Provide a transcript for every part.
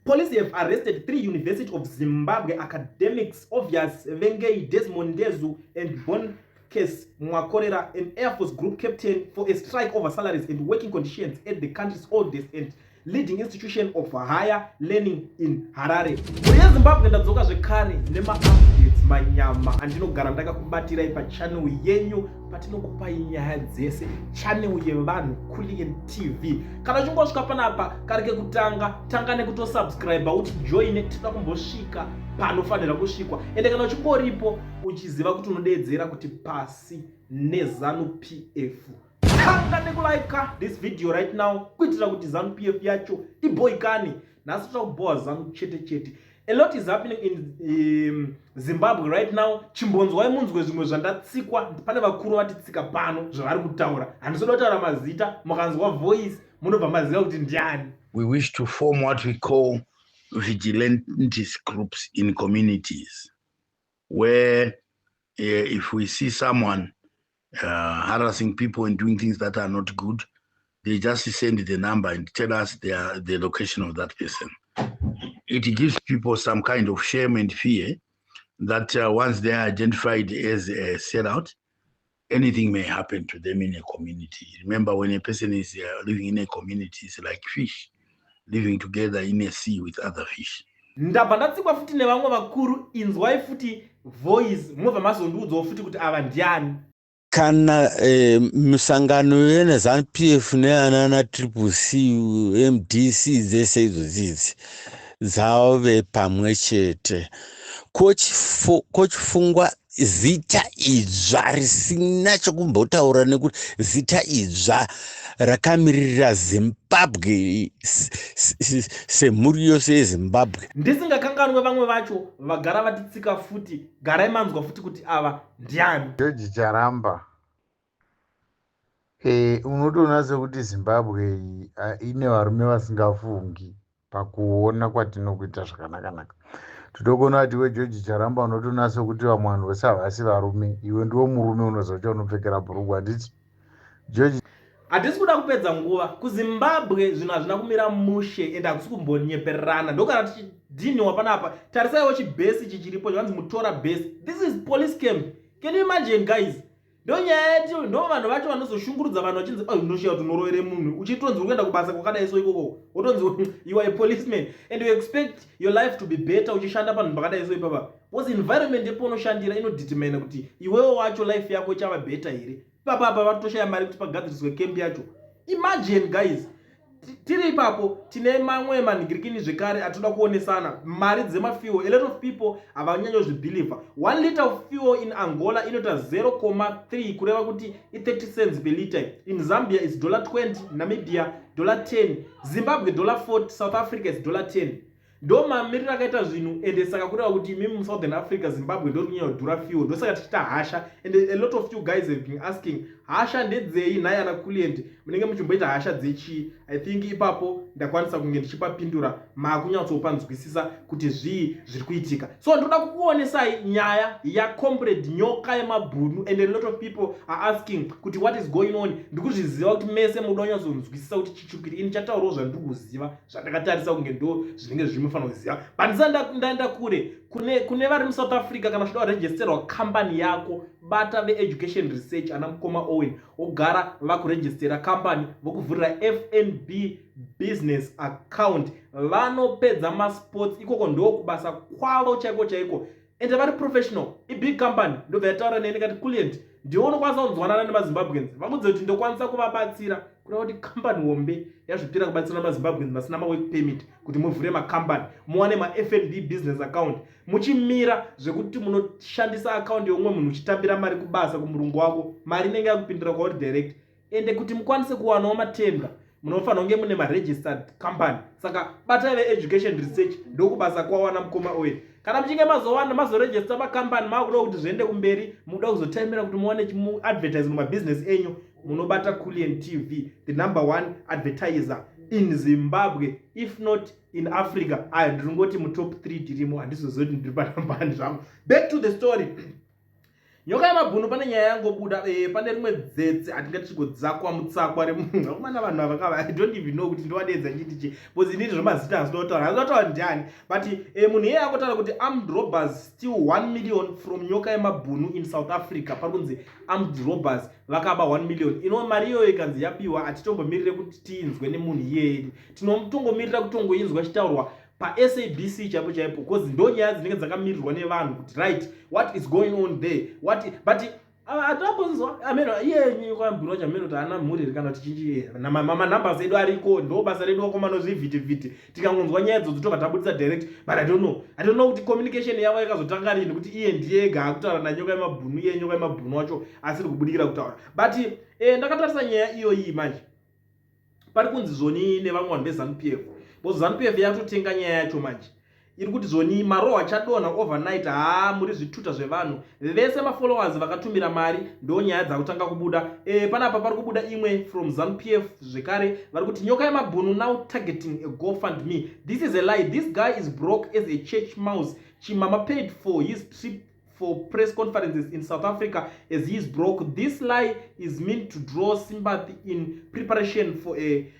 Police have arrested three University of Zimbabwe academics, Obvious Vengei, Desmond Ndezu and Bonkes Mwakorera, an Air Force group captain, for a strike over salaries and working conditions at the country's oldest and leading institution of higher learning in Harare. Mhuri yeZimbabwe, ndadzoka zvekare nemaupdates manyama andinogara ndakakubatirai pachannel yenyu patinokupai nyaya dzese, channel yevanhu, Kulian TV. Kana uchingosvika panapa kari kekutanga, tanga nekutosubscribe uti join, tinoda kumbosvika panofanira kusvikwa. Ende kana uchingoripo uchiziva kuti unodeedzera kuti pasi neZANU PF, tanga nekulike this video right now kuitira kuti ZANU PF yacho iboikane. Nhasi toda kuboha ZANU chete chete. A lot is happening in Zimbabwe right now. Chimbonzwai munzwe zvimwe zvandatsikwa. Pane vakuru vatitsika pano zvavari kutaura. Handisoda kutaura mazita, mukanzwa voice munobva maziva kuti ndiani. We wish to form what we call vigilantes groups in communities where if we see someone harassing people and doing things that are not good, they just send the number and tell us the location of that person. It gives people some kind of shame and fear that once they are identified as a sellout, anything may happen to them in a community. Remember, when a person is living in a community, it's like fish living together in a sea with other fish. Ndabva ndatsikwa futi nevamwe vakuru. Inzwai futi voice, mobva mazondiudzawo futi kuti ava ndiani. Kana misangano yeneZANU PF neanana Triple C, MDC, dzese idzodzidzi dzave pamwe chete, kochifungwa zita idzva risina chokumbotaura, nekuti zita idzva rakamiririra Zimbabwe semhuri yose yeZimbabwe. Ndisingakanganwe vamwe vacho vagara vatitsika futi. Garai manzwa futi kuti ava ndiani. George Charamba, unotoona sekuti Zimbabwe iyi ine varume vasingafungi pakuona kwatinokuita zvakanaka-naka. Tinokuona kuti iwe George Charamba unotoona sekuti vamwe vanhu vose havasi varume, iwe ndiwo murume unoziva kuti unopfekera bhurugwa, handiti, George? Hatisi kuda kupedza nguva. KuZimbabwe zvinhu hazvina kumira mushe, ende hakusi kumbonyeperana. Ndokana tichidhiniwa panapa, tarisaiwo chibhesi ichi chiripo chakanzi Mutora Base. This is police camp. Can you imagine, guys? Ndo nyaya yetu, ndo vanhu vacho vanozoshungurudza vanhu vachinzi, "Oh, unoshiya kuti unorovere munhu." Uchitonzi uri kuenda kubasa kwakadai so ikoko, wotonzi you are a policeman and you expect your life to be better uchishanda panhu pakadai so ipapa, because environment yepaunoshandira inodetermina kuti iwewo wacho life yako ichava better here. Ipapa apa vatoshaya mari kuti pagadziriswe camp yacho. Imagine, guys. Tiri ipapo, tine mamwe manhingirikini zvekare atoda kuonesana. Mari dzemafuel, a lot of people havanyanyozvibhilivha. 1 liter of fuel in Angola inoita 0,3, kureva kuti i30 cents per liter. In Zambia is $20, Namibia $10, Zimbabwe $40, South Africa is $10. Ndo mamiriro akaita zvinhu. Ende saka kureva kuti imimi muSouthern Africa, Zimbabwe ndo kunyanya kudhura fuel. Ndosaka tichiita hasha. And a lot of you guys have been asking, hasha ndedzei nhai ana Kulient? Munenge muchimboita hasha dzechii? I think ipapo ndakwanisa kunge ndichipapindura, maakunyatsopanzwisisa kuti zvii zviri kuitika. So ndoda kukuonesai nyaya yacomrade Nyoka Yemabhunu, and a lot of people are asking kuti what is going on. Ndikuzviziva kuti mese muda kunyatsonzwisisa kuti chichukiri. Ini chataurawo zvandiri kuziva, zvandakatarisa kunge ndo zvinenge zvimufanira kuziva. But ndisati ndaenda kure, kune vari muSouth Africa, kana uchida kuregisterwa kambani yako, bata veEducation Research, ana mukoma Owen, wogara vakurejistera kambani, vokuvhurira FNB business account. Vanopedza masports ikoko, ndo kubasa kwavo chaiko chaiko, ende vari professional, ibig company. Ndobva yataura neni kati, "Kulient, ndiwe unokwanisa kunzwanana nemaZimbabweans, vakudze kuti ndokwanisa kuvabatsira." Kureva kuti kambani hombe yazvipira kubatsira maZimbabweans vasina mawork permit kuti muvhure makambani, muwane maFNB business account, muchimira zvekuti munoshandisa account yeumwe munhu uchitambira mari kubasa kumurungu wako. Mari inenge yakupindira kwauri direct. Ende kuti mukwanise kuwanawo matender, munofanira kunge mune maregistered company. Saka batai veEducation Research, ndokubasa kwawana mukoma Owen. Kana muchinge mazowana, mazoregister makambani, maakuda kuti zviende kumberi, muda kuzotaimira kuti muwane muadvertise mumabhizinesi enyu, munobata Culian TV, the number one advertiser in Zimbabwe, if not in Africa. Aya, ndiringoti mutop 3 tirimo, handizozoti ndiri panambani zvangu. Back to the story. Nyoka yemabhunu, pane nyaya yangobuda, pane rimwe dzetse hatingati chigodzakwa mutsakwa remukomana. Vanhu ava kava, I don't even know kuti ndovadedza chiti chi, because inini zvemazita hazvida kutaura, hazvida kutaura ndiani, but munhu iyeye angotaura kuti armed robbers steal 1 million from Nyoka yemabhunu in South Africa. Pari kunzi armed robbers vakaba 1 million. Ino mari iyoyo ikanzi yabiwa, hatitombomirire kuti tiinzwe nemunhu iyeye, tinotongomirira kutongoinzwa ichitaurwa paSABC chaipo chaipo, because ndo nyaya dzinenge dzakamirirwa nevanhu kuti, right, what is going on there, what? But hatambonzwa ameno iye Nyoka wacho, ameno kuti haana mhuri kana kuti chinji. Manumbers edu ariko, ndo basa redu vakomana, zvivhitivhiti. Tikangonzwa nyaya idzodzo tobva tabudisa direct, but I don't know kuti communication yavo yakazotanga rini, kuti iye ndiye ega akutaura naNyoka yemabhunu, iye Nyoka yemabhunu wacho asiri kubudikira kutaura. But ndakatarisa nyaya iyoyi manje, pari kunzi zvoni nevamwe vanhu veZANU PF, because ZANU PF yatotenga nyaya yacho manje, iri kuti zvoni marohwa chadonha overnight. Haa, muri zvituta zvevanhu vese, mafollowers vakatumira mari, ndo nyaya dzakutanga kubuda. Panapa pari kubuda imwe from ZANU PF zvekare, vari kuti Nyoka yemabhunu now targeting a GoFund Me. This is a lie. This guy is broke as a church mouse. Chimama paid for his trip for press conferences in South Africa as he is broke. This lie is meant to draw sympathy in preparation for a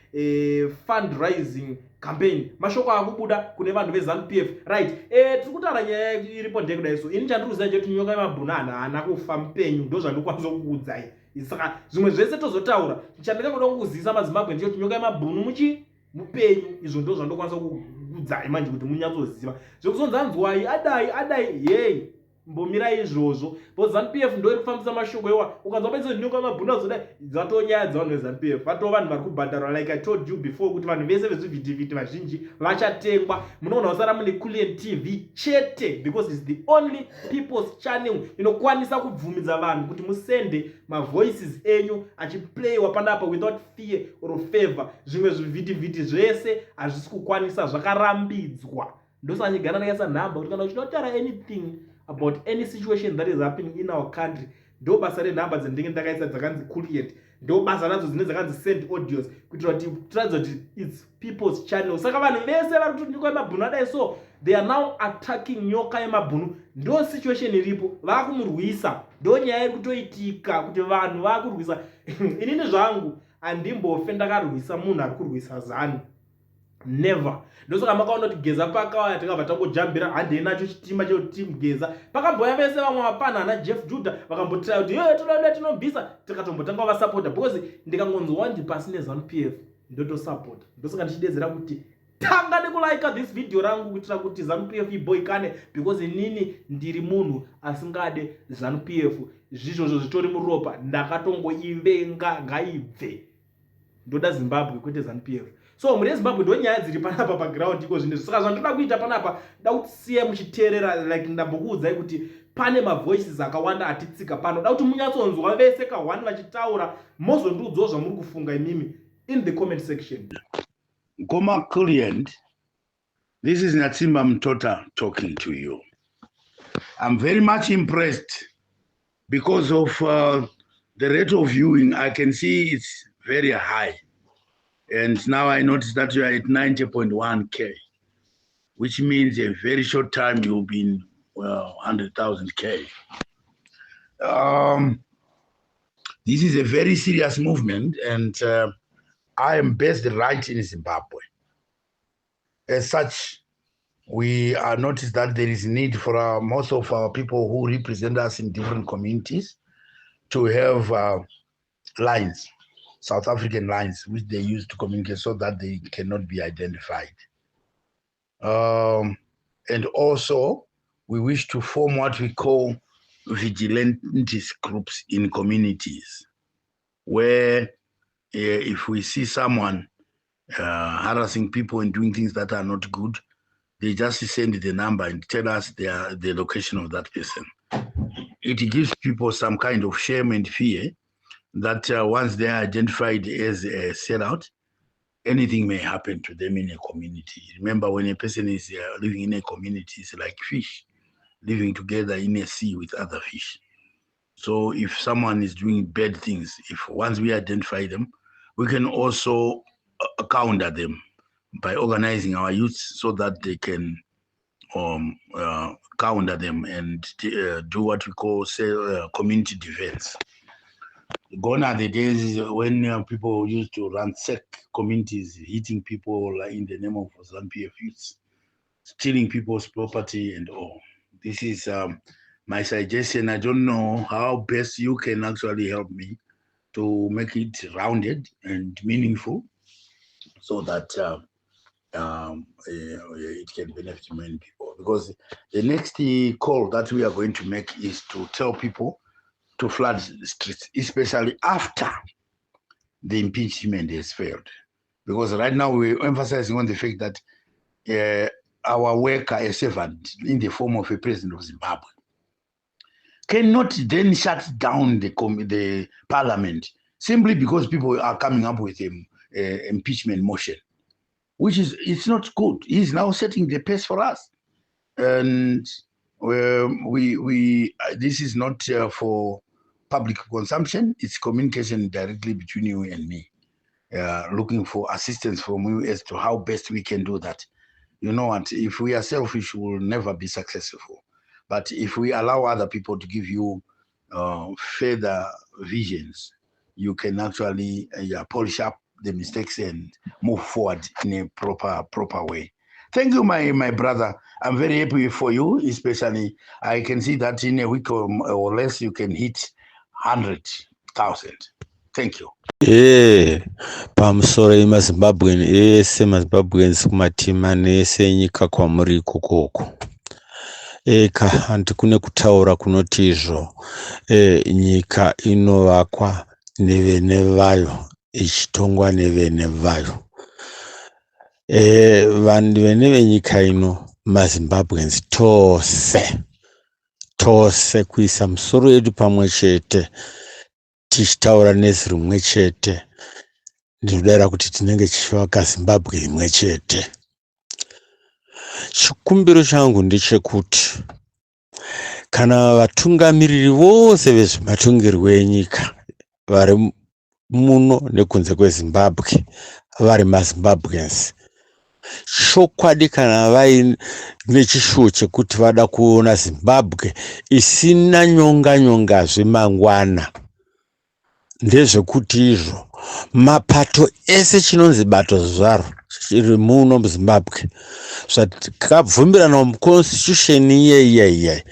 fundraising campaign. Mashoko akubuda kune vanhu veZANU PF, right? Tiri kutaura nyaya iripo ndekudai. So ini chandiri kuziva chekuti Nyoka yemabhunu haana kufa, mupenyu, ndo zvandikwanisa kukuudzai. Saka zvimwe zvese tozotaura. Chandingangoda kukuzivisa maZimbabwe ndechekuti Nyoka yemabhunu muchi mupenyu. Izvo ndo zvandokwanisa kukuudzai manje kuti munyatsoziva. Zvekuzonzi anzwai adai adai, yei, mbomirai izvozvo, because ZANU PF ndo iri kufambisa mashoko iwa. Ukanzwa paise Nyoka mabhunu azodai, dzatonyaya dzevanhu veZANU PF, vatova vanhu vari kubhadharwa. Like I told you before kuti vanhu vese vezvivhitivhiti vazhinji vachatengwa. Munoona kusara mune Culian TV chete, because it's the only people's channel inokwanisa kubvumidza vanhu kuti musende mavoices enyu achiplayiwa panapa without fear or favor. Zvimwe zvivhitivhiti zvese hazvisi kukwanisa, zvakarambidzwa. Ndosaka nyigana ndakaisa nhamba kuti kana uchida kutaura anything about any situation that is happening in our country, ndo basa renhamba dzendinge ndakaisa dzakanzi Culiant, ndo basa radzo dzine dzakanzi send audios, kuitira kuti tiratidza kuti it's people's channel. Saka vanhu vese vari kuti Nyoka yemabhunu adai, so they are now attacking Nyoka yemabhunu. Ndo situation iripo, vaakumurwisa. Ndo nyaya iri kutoitika kuti vanhu vaakurwisa. Inini zvangu handimbofe ndakarwisa munhu ari kurwisa ZANU, never. Ndosaka makaona kuti Geza pakauya, takabva tangojambira, handei nacho chitima chekuti Geza. Pakamboya vese vamwe vapana ana Jeff Judah, vakambotira kuti ye toda tinobvisa, tikatombotanga vasapota, because ndikangonzwa ndi pasi neZANU PF, ndotosapota. Ndosaka ndichidedzera kuti tanga nekulaika this video rangu kuitira kuti ZANU PF iboikane, because inini ndiri munhu asingade ZANU PF. Zvizvozvo zvitori muropa, ndakatongoivenga, ngaibve. Ndoda Zimbabwe, kwete ZANU PF. So mhuri yeZimbabwe, ndo nyaya dziri panapa paground iko zvinhu. Saka zvandoda kuita panapa, da kuti siyai muchiteerera. Like ndambokuudzai kuti pane mavoices akawanda atitsika pano, da kuti munyatsonzwa vese ka1 vachitaura, mozondiudzawo zvamuri kufunga imimi in the comment section. Goma client, this is Natsimba Mtota talking to you. I'm very much impressed because of the rate of viewing. I can see it's very high. And now I notice that you are at 90.1K, which means a very short time you'll be in, well, 100,000 K. This is a very serious movement, and I am based right in Zimbabwe. As such, we are noticed that there is need for most of our people who represent us in different communities to have lines, South African lines, which they use to communicate so that they cannot be identified. And also, we wish to form what we call vigilantist groups in communities, where if we see someone harassing people and doing things that are not good, they just send the number and tell us the location of that person. It gives people some kind of shame and fear that once they are identified as a sellout, anything may happen to them in a community. Remember, when a person is living in a community, it's like fish living together in a sea with other fish. So if someone is doing bad things, if once we identify them, we can also counter them by organizing our youths so that they can counter them and do what we call, say, community defense. Gone are the days when people used to ransack communities, hitting people like in the name of ZANU-PF youths, stealing people's property and all. This is my suggestion. I don't know how best you can actually help me to make it rounded and meaningful so that it can benefit many people. Because the next call that we are going to make is to tell people to flood the streets, especially after the impeachment has failed. Because right now we're emphasizing on the fact that our worker, a servant in the form of a president of Zimbabwe, cannot then shut down the parliament simply because people are coming up with an impeachment motion, which is, it's not good. He's now setting the pace for us. And we this is not for public consumption. It's communication directly between you and me, looking for assistance from you as to how best we can do that. You know what? If we are selfish, we will never be successful. But if we allow other people to give you further visions, you can actually yeah, polish up the mistakes and move forward in a proper way. Thank you, my brother. I'm very happy for you, especially I can see that in a week or less you can hit 100,000. Thank you. Ee, pamusoro emaZimbabwean ese, maZimbabweans kumatima ese enyika kwamuri ikokoko. Eka handi kune kutaura kunoti izvo nyika inovakwa nevene vayo, ichitongwa nevene vayo. Vanhu vene venyika ino maZimbabweans tose tose, kuisa musoro yedu pamwe chete tichitaura nezwi rimwe chete, ndinodayira kuti tinenge tichivaka Zimbabwe imwe chete. Chikumbiro changu ndechekuti kana vatungamiriri vose vezvematongerwo enyika vari muno nekunze kweZimbabwe vari maZimbabweans chokwadi, kana vaine chishuwo chekuti vada kuona Zimbabwe isina nyonga nyongazve mangwana, ndezvekuti izvo mapato ese, chinonzi bato zvaro riri muno muZimbabwe, zvakabvumirana muconstitution iye iye,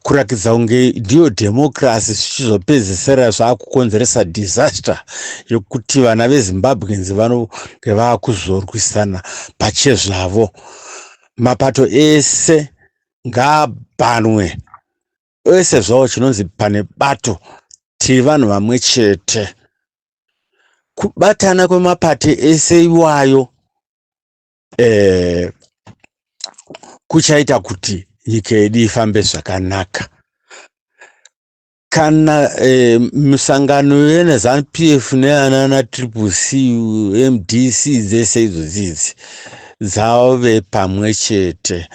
kurakidza kunge ndiyo dhemokirasi, zvichizopedzisira zvaakukonzeresa disaster yokuti vana veZimbabweans vanonge vaakuzorwisana pachezvavo. Mapato ese ngaabhanwe ese zvavo. Chinonzi pane bato, tiri vanhu vamwe chete. Kubatana kwemapato ese iwayo kuchaita kuti nyika yedu ifambe zvakanaka. Kana misangano yeneZANU PF neanana Triple C, MDC, dzese idzodzidzi dzave pamwe chete,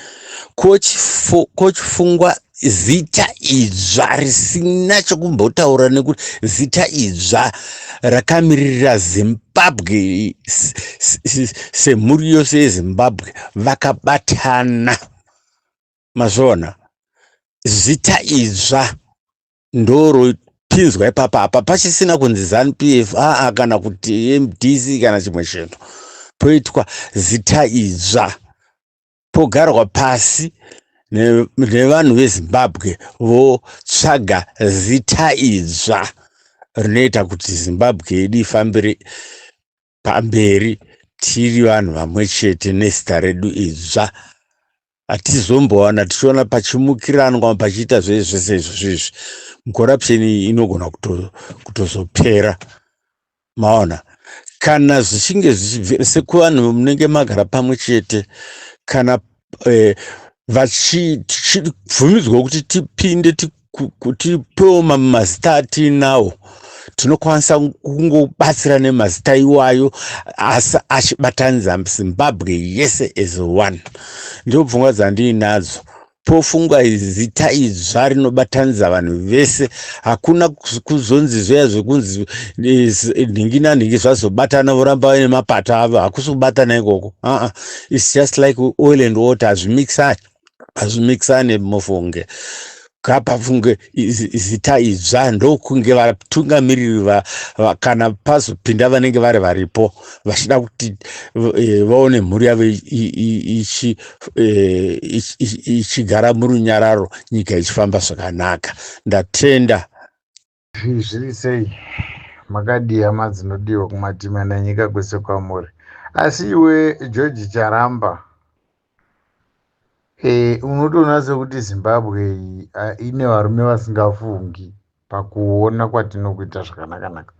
kochifungwa zita idzva risina chokumbotaura nekuti zita idzva rakamiririra Zimbabwe semhuri yose yeZimbabwe vakabatana. Mazviona, zita idzva ndoropinzwa ipapa apa pachisina kunzi ZANU PF aa kana kuti MDC kana chimwe chinhu. Poitwa zita idzva, pogarwa pasi nevanhu veZimbabwe, votsvaga zita idzva rinoita kuti Zimbabwe yedu ifambire pamberi tiri vanhu vamwe chete nezita redu idzva. Hatizombowana tichiona pachimukiranwa, pachiita zvese zvese izvozvo izvi. Corruption iyi inogona kutozopera. Maona, kana zvichinge zvichibvira sekuvanhu munenge magara pamwe chete, kana tichibvumidzwa kuti tipinde, tipewo mazita atiinawo, tinokwanisa kungobatsira nemazita iwayo, asi achibatanidza Zimbabwe yese as one. Ndiyo pfungwa dzandiinadzo. Pofungwa zita idzva rinobatanidza vanhu vese. Hakuna kuzonzi zviya zvekunzi nhingi nanhingi zvazobatana, voramba vaine mapato avo. Hakusi kubatana ikoko. Aa, it's just like oil and water, hazvimixani. Hazvimikisane mufunge. Ngapafunge zita idzva ndokunge vatungamiriri kana pazopinda vanenge vari varipo vachida kuti vaone mhuri yavo ichigara murunyararo, nyika ichifamba zvakanaka. Ndatenda. Zviri sei? Makadii hama dzinodiwa kumatima enyika kwese kwamuri? Asi iwe George Charamba, unotoona sekuti Zimbabwe iyi ine varume vasingafungi pakuona kwatinokuita zvakanaka-naka.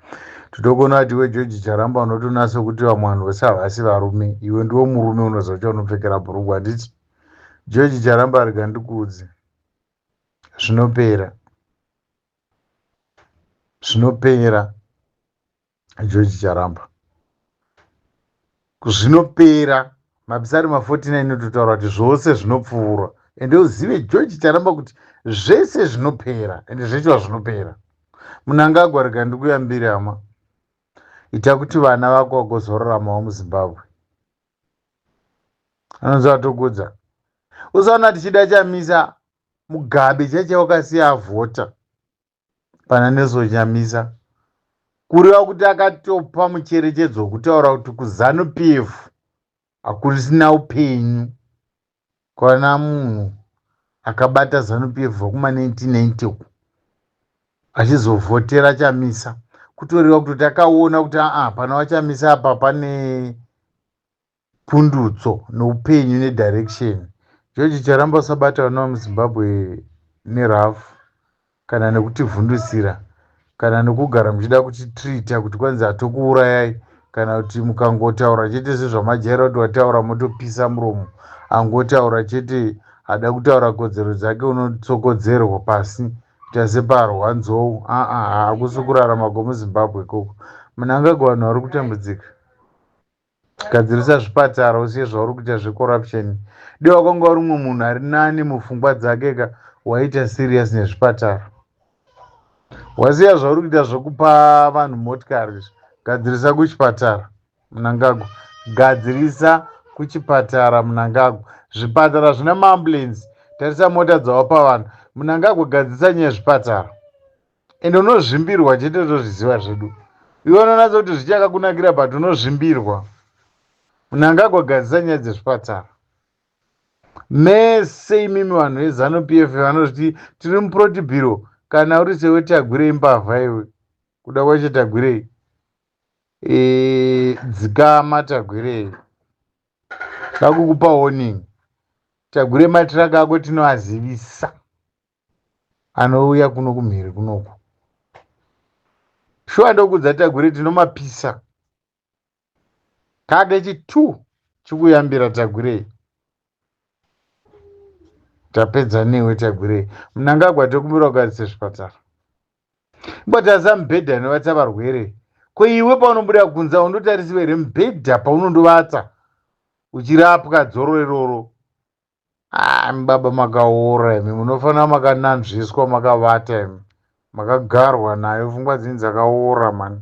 Totokona kuti iwe George Charamba unotoona sekuti vamwe vanhu vose havasi varume. Iwe ndiwo murume unoziva kuti unopfekera bhurugwa, handiti? George Charamba, rega ndikuudze. Zvinopera. Zvinopera, George Charamba. Zvinopera. Mapisarema 49 inototaura kuti zvose zvinopfuura. Ende uzive George Charamba kuti zvese zvinopera, ende zvechiwa zvinopera. Mnangagwa, rega ndikuyambire hama. Ita kuti vana vako vagozoraramawo muZimbabwe. Anonzi vatokudza. Usaona tichida Chamisa, Mugabe chaiye wakasiya avhota pana Nelson Chamisa. Kureva kuti akatopa mucherechedzo wekutaura kuti kuZANU PF hakusina upenyu. Kana munhu akabata ZANU PF kubva kuma 1990 uku achizovhotera Chamisa, kutoreva kutoti akaona kuti aa, pana vaChamisa apa pane pundutso neupenyu nedirection. George Charamba, usabata vana vemuZimbabwe nerafu kana nekutivhundusira kana nekugara muchida kutitreata kuti kwanzi hatokuurayai, kana kuti mukangotaura chete sezvamajaira kuti wataura motopisa muromo. Angotaura chete, hada kutaura kodzero dzake, unotsokodzerwa pasi kuita separwa nzou. Aa, hakusi kurarama kwemuZimbabwe ikoko. Mnangagwa, vanhu vari kutambudzika. Gadzirisa zvipatara, usiye zvauri kuita zvecorruption. Dai wakanga uri mumwe munhu ari nani mupfungwa dzake ka, waita serious nezvipatara. Wasiya zvauri kuita zvokupa vanhu motikari izvi. Gadzirisa kuchipatara, Mnangagwa. Gadzirisa kuchipatara, Mnangagwa. Zvipatara zvine maambulensi, tarisa mota dzawapa vanhu. Mnangagwa, gadzirisa nyaya yezvipatara. Ende unozvimbirwa chete, tozviziva zvedu. Iwe unonatsa kuti zvichakakunakira, but unozvimbirwa. Mnangagwa, gadzirisa nyaya dzezvipatara. Mese imimi vanhu veZANU PF vanozviti tiri mupolitburo, kana uri sewe Tagwirei, mbavha iwe. Kuda kwacho Tagwirei, dzikama Tagwirei, dakukupa warning. Tagwirei, matiraka ako tinoazivisa, anouya kuno kumhiri kunoku. Shuwa, ndokudza Tagwirei, tinomapisa kake chi2 chikuyambira. Tagwirei, tapedza newe Tagwirei. Mnangagwa, tokumbira kugarise zvipatara. Imbotarisa mubhedha inovatsa varwere. Ko iwe paunobuda kunze undotarisiwa here mubhedha paunondovata uchirapwa dzoro iroro? Ah, baba, makaora imi. Munofanira makananzviswa makavata imi, makagarwa nayo. Pfungwa dzenyu dzakaora mani.